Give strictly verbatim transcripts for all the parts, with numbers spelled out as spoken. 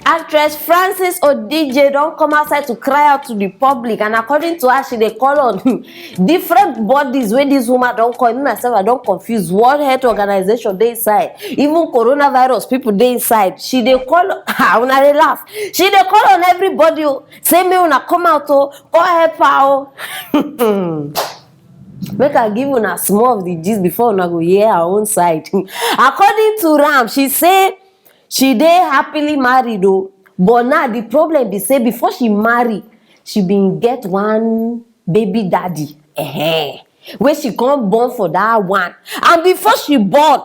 Actress Frances Odije don come outside to cry out to the public, and according to her, she dey call on different bodies wey this woman don call. Me myself, I don confuse. World Health Organization dey inside, even coronavirus people dey inside. She dey call, ah, una dey laugh. She dey call on everybody o, say make una come out o, come help her o. Make I give una small of the gist before una go hear her own side. According to am, she say she dey happily married o, but now the problem be say before she marry, she been get one baby daddy, eh, wey she come born for that one, and before she born,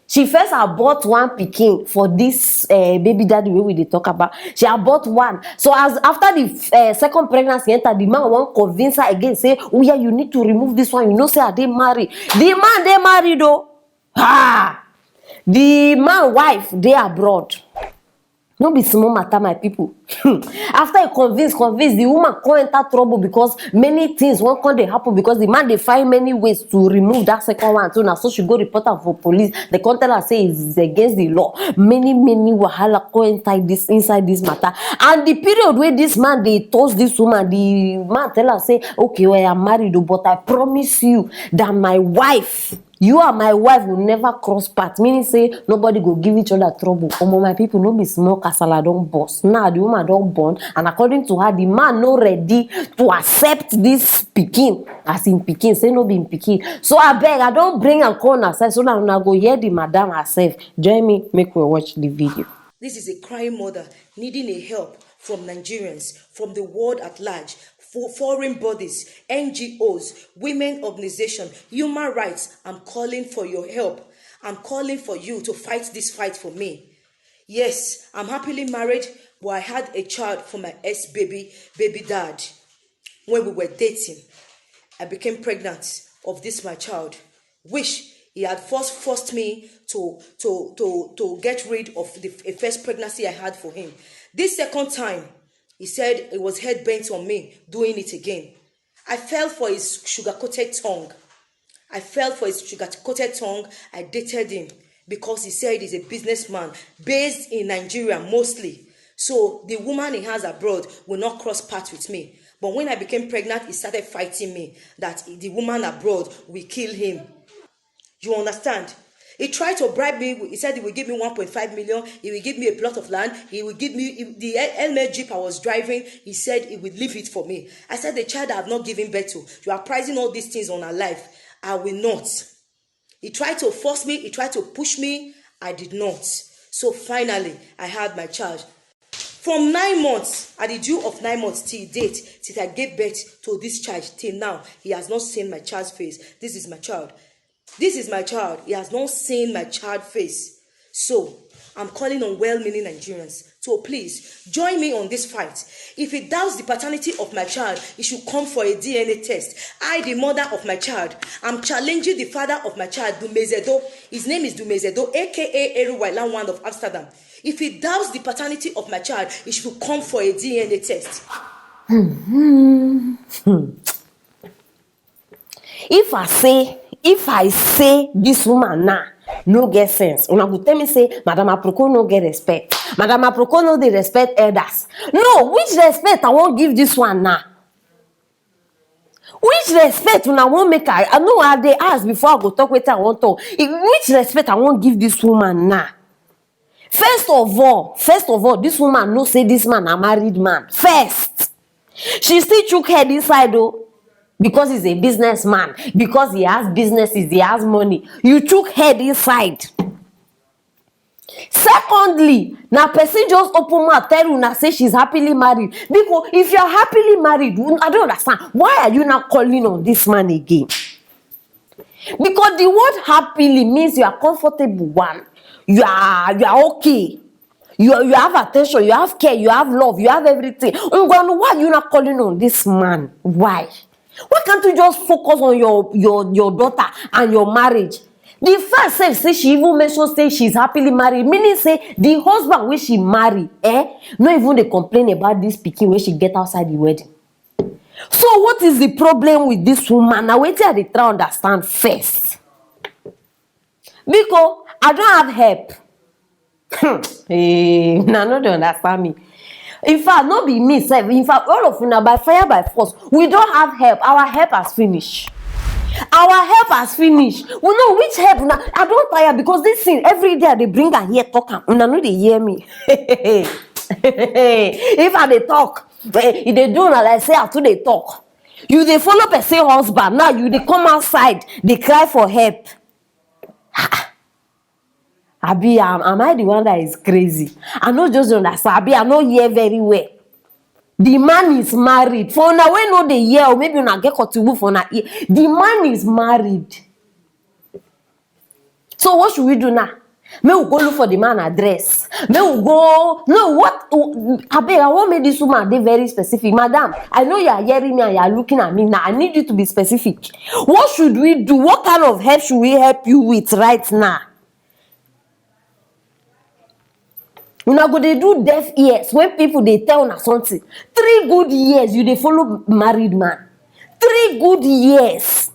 she first abort one pikin for this uh, baby daddy wey we dey talk about. She abort one. So as after the uh, second pregnancy enter, the man wan convince her again say, "Oh yeah, you need to remove this one. You know say I dey marry." The man dey married o. Ah, the man wife dey abroad. No be small matter, my people. After he convince, convince, the woman come enter trouble because many things wan come dey happen because the man dey find many ways to remove that second one. So na so she go report am for police. They come tell her say it's against the law. Many, many wahala come enter this, inside this matter. And the period wey this man dey toast this woman, the man tell her say, "Okay, well, I'm married o, but I promise you that my wife, you and my wife will never cross path," meaning say nobody go give each other trouble. Omo, my people, no be small kasala don burst. Now the woman don born, and according to her, the man no ready to accept this pikin as im pikin, say no be im pikin. So abeg, I don bring am come una side so that una go hear the madam herself. Join me, make we watch the video. This is a crying mother needing a help from Nigerians, from the world at large, for foreign bodies, N G Os, women organization, human rights. I'm calling for your help. I'm calling for you to fight this fight for me. Yes, I'm happily married, but I had a child for my ex-baby, baby dad. When we were dating, I became pregnant of this my child, which he had first forced me to to to to get rid of the f- first pregnancy I had for him. This second time, he said he was head bent on me doing it again. I fell for his sugar coated tongue. I fell for his sugar coated tongue. I dated him because he said he's a businessman based in Nigeria mostly. So the woman he has abroad will not cross paths with me. But when I became pregnant, he started fighting me that the woman abroad will kill him. You understand? He tried to bribe me. He said he will give me one point five million. He will give me a plot of land. He will give me he- the L M L Jeep I was driving. He said he would leave it for me. I said, "The child I have not given birth to. You are pricing all these things on her life. I will not." He tried to force me. He tried to push me. I did not. So finally, I had my child. From nine months, at the due of nine months till date, since I gave birth to this child till now, he has not seen my child's face. This is my child. This is my child. He has not seen my child face. So, I'm calling on well-meaning Nigerians to please join me on this fight. If he doubts the paternity of my child, he should come for a D N A test. I, the mother of my child, I'm challenging the father of my child, Dumezedo. His name is Dumezedo, A K A Eruwailan one of Amsterdam. If he doubts the paternity of my child, he should come for a D N A test. If I say, if I say this woman now no get sense, una go tell me say Madam Aproko no get respect. Madam Aproko no dey respect elders. No, which respect I wan give this one now? Which respect una wan make I? I know I dey ask before I go talk wetin I wan talk. I- Which respect I wan give this woman now? First of all, first of all, this woman know say this man na married man. First, she still chook head inside o, because he's a businessman, because he has businesses, he has money. You chook head inside. Secondly, na person just open mouth tell una say she's happily married. Because if you're happily married, I don't understand. Why are you now calling on this man again? Because the word happily means you are comfortable, one. You are you are okay. You, you have attention, you have care, you have love, you have everything. Ngwanu, why are you not calling on this man? Why? Why can't you just focus on your your your daughter and your marriage? The fact sef say she even mention say she's happily married, meaning say the husband wey she marry, eh, no even dey complain about this pikin wey she get outside the wedding. So what is the problem with this woman? Na wetin I dey try understand first. Biko, I don have help. Hey, una no dey understand me. In fact, no be me sef. In fact, all of una, by fire by force, we don have help. Our help has finish. Our help has finish. We know which help una. I don tire because this thing, every day I dey bring am here, talk am. Una no dey hear me. If I dey talk, eh, e dey do una like say I too dey talk. You dey follow person husband, now you dey come outside dey cry for help. Abi am, am I the one that is crazy? I no just dey understand. Abi I no hear very well? The man is married. For una wey no dey hear, or maybe una get kotiwu for una ear, the man is married. So what should we do now? Make we go look for the man address. Make we go, no, what? Abeg, I wan make this woman dey very specific. Madam, I know you are hearing me and you are looking at me now. I need you to be specific. What should we do? What kind of help should we help you with right now? Una go dey do deaf ears when people dey tell una something. Three good years you dey follow married man. Three good years.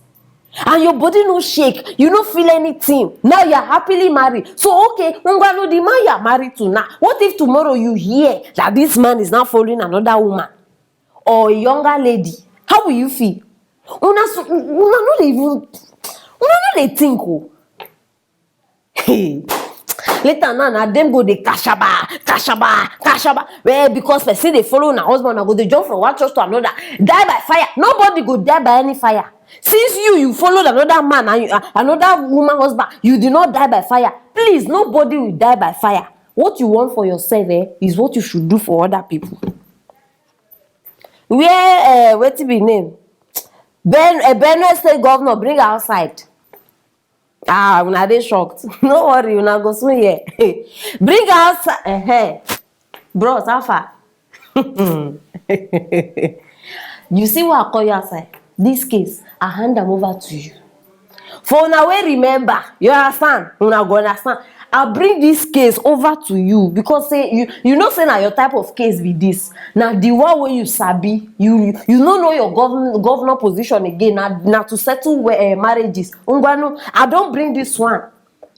And your body no shake, you no feel anything. Now you are happily married. So, okay, ngwanu, the man you are married to now, what if tomorrow you hear that this man is now following another woman or a younger lady? How will you feel? Una su-, una no dey even, una no dey think o. Later now, na dem go dey kashaba, kashaba, kashaba. Well, because person dey follow una husband, una go dey jump from one church to another. Die by fire. Nobody go die by any fire. Since you, you followed another man and you, uh, another woman husband, you did not die by fire. Please, nobody will die by fire. What you want for yourself, eh, is what you should do for other people. Where, uh, wetin be name? Ben, uh, Benue State governor bring outside. Ah, una dey shocked. No worry, una go soon hear. Bring outside. Uh-huh. Bros, how far? You see what I call you outside? This case, I hand am over to you. For una wey remember, you understand? Una go understand. I bring this case over to you because say you, you know say na your type of case be this. Na the one wey you sabi, you, you no know your govern-, governor position again. Na, na to settle, uh, marriages. Ngwanu, I don bring this one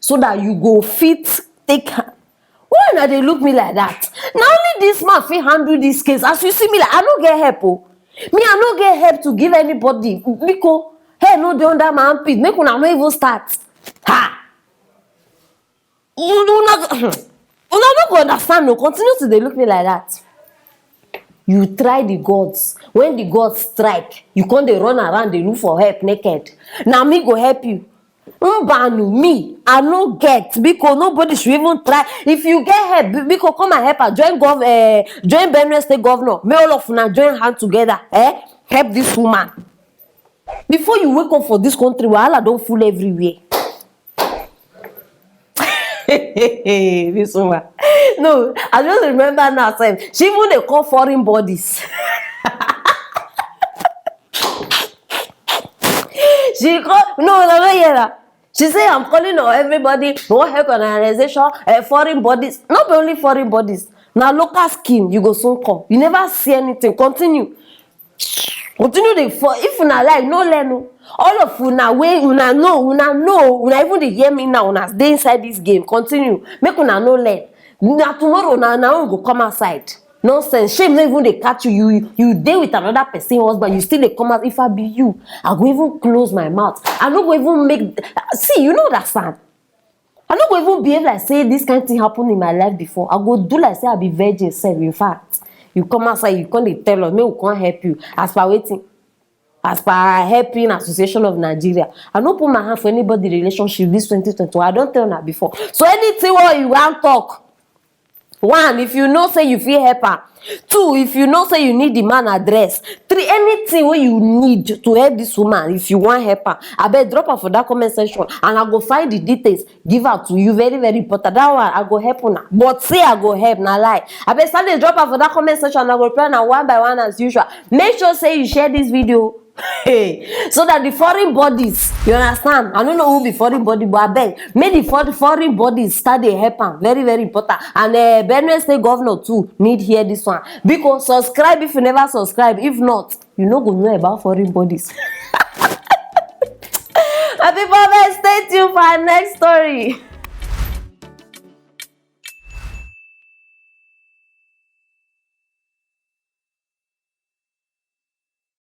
so that you go fit take. Why una dey look me like that? Na only this man fit handle this case. As you see me like, I no get help o. Me, I no get help to give anybody. Biko, hair no dey under my armpit. Make una no even start. Ha! Una, una, una no go understand o. Continue to dey look me like that. You try the gods. When the gods strike, you come dey run around dey look for help naked. Na me go help you? Mbanu, me, I no get. Biko, nobody should even try. If you get help, bi-, biko, come and help her. Join gov-, eh, join Benue State governor. Make all of una join hand together. Eh? Help this woman. Before you wake up for this country, wahala don full everywhere. This woman. No, I just remember now sef. She even dey call foreign bodies. She call, no, no, no, hear her. She say, "I'm calling on everybody, World Health Organization, uh, foreign bodies." Not be only foreign bodies. Now local scheme, you go soon come. You never see anything. Continue. Continue dey for, if una like, no learn o. All of una wey una know, una know, una even dey hear me now, una dey inside this game. Continue. Make una no learn. Na tomorrow, na, na una go come outside. Nonsense. Shame no even dey catch you. You, you dey with another person husband. You still dey come out. If I be you, I go even close my mouth. I no go even make, see, you no understand. I no go even behave like say this kind thing happen in my life before. I go do like say I be virgin sef. In fact, you come outside, you come dey tell us, make we come help you. As per wetin? As per Helping Association of Nigeria. I no put my hand for anybody relationship this twenty twenty-one. I don tell una before. So anything wey you wan talk, one, if you know say you fit help am. Two, if you know say you need the man address. Three, anything wey you need to help this woman, if you wan help am, abeg drop am for that comment section and I go find the details, give am to you. Very, very important. That one, I go help una. But say I go help, na lie. Abeg start dey drop am for that comment section and I go reply na one by one as usual. Make sure say you share this video. Hey, so that the foreign bodies, you understand? I don't know who be foreign body, but abeg, make the for-, foreign bodies start dey help am. Very, very important. And, uh, Benue State governor too need hear this one. Biko, subscribe if you never subscribe. If not, you no go know about foreign bodies. My people, abeg, stay tuned for our next story.